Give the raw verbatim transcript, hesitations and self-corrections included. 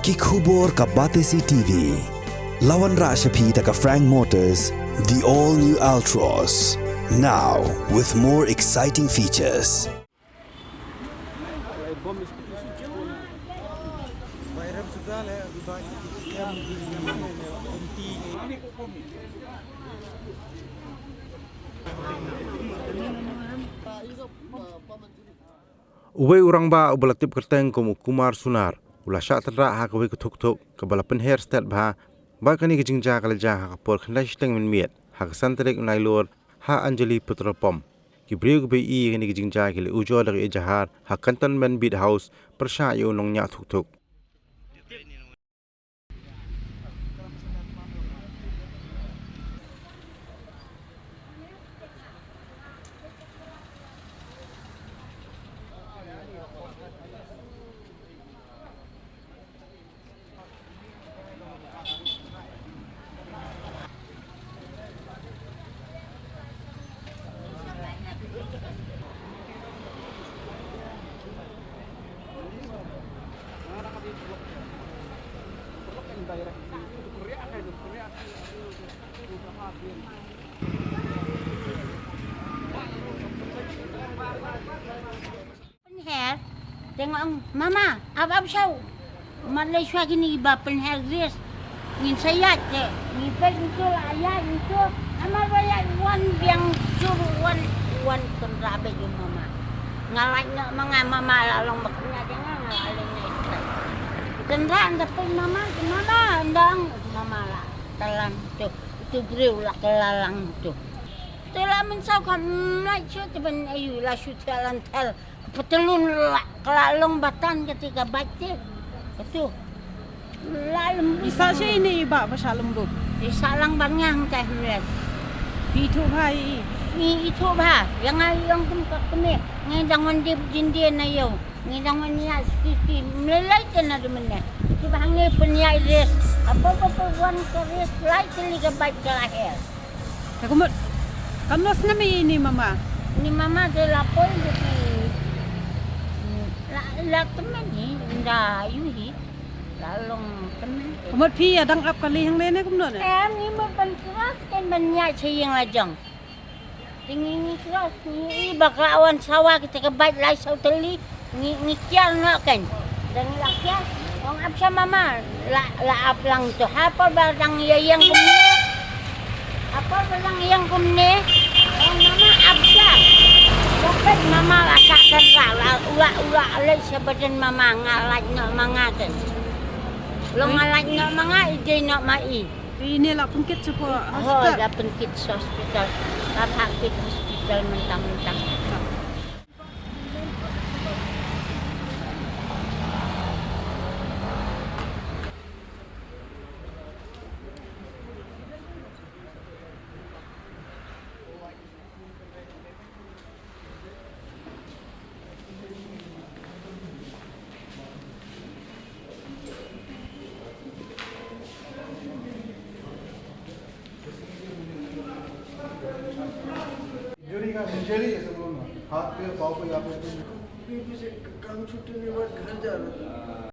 Ki khubor ka Batesi T V. La wanrah sha phi da ka Frank Motors, the all new Altroz. Now with more exciting features. Uwei u rangbah uba la tip kyrteng kum u Kumar Sunar u la shah tynrah ha kawei ka thukthuk kaba la pynher stet bha. Ba kane ka jingjia ka la jia ha ka por khyndai shiteng mynmiet ha ka san tarik u Nailur ha Anjali Petrol Pump. Ki briew kiba ïohi ïa kane ka jingjia ki la ujor da ka ejahar ha Cantonment Beat House pyrshah ïa u nongñiah thukthuk. Pynher, te nga ong, "Mama, ap ap shaw." Mat lei shuwa kine kiba pynher Grace. Ngin sa ïaid te, ngi peit ngi tu la ïaid ngi tu. Namar ba ïaid wan biang jur wan, wan tynrah beit ïa u mama. Nga lait noh ma nga mama la long ba kynja jong nga, nga la leit noh ïa u. Tynrah ynda peit mama, mama ynda ong mama la thalang tu, tu briew la kylla lang tu. Te la mynsaw kam lait shuh te ban ayu la shu thel an thel. Patlun la, ka la long ba tan kata ka bike te. Katu. La lem. Isa sha ine i bah ba shah lem buk. Isa lang ban ngang ka hemlet. Phi ithuh bha i. Ngi ithuh bha. Ïa nga i ong kum ka kmie. Ngi dang wan dep jingdien na ïew. Ngi dang wan ïa ski ski. Mlei lai te na de mynne. Te ba ngi pynïaid race. Apa apa wan ka race lai te li ka bike ka la her. Te kumut, kamno snem i ni mama? Ni mama te la poi de ki, la, la tymmen hi, nda yu hi, la long tymmen. Kumut phi ïa dang ap kali hangne ne kumno ne? Em, ngi mut ban cross kan ban ïaid sha ïing la jong. Te ngi ngi cross, ngi i ba ka wan sawa kita ka bike lai saw tylli. Ngi, ngi kiar noh kan. Dang la kiar. Ong ap sha mama. La, la ap lang tu. Ha por ba dang ïa ïeng kumne. Ha por ba dang ïeng kumne. Ong mama ap sha. Ba peit mama la shah tynrah. La ula, ula leit sha badan mama nga lait noh ma nga kan. Long nga lait noh ma nga i dei noh ma i. Te ine la pynkit sha hospital? Ho, la pynkit sha hospital. La phah kit hospital mynta mynta. इंजरी का, इंजरी है सब लोगों में, हाथ पे, पाँव पे, यहाँ पे। बीच में से काम छुट्टी नहीं हुआ, घर जा रहा था।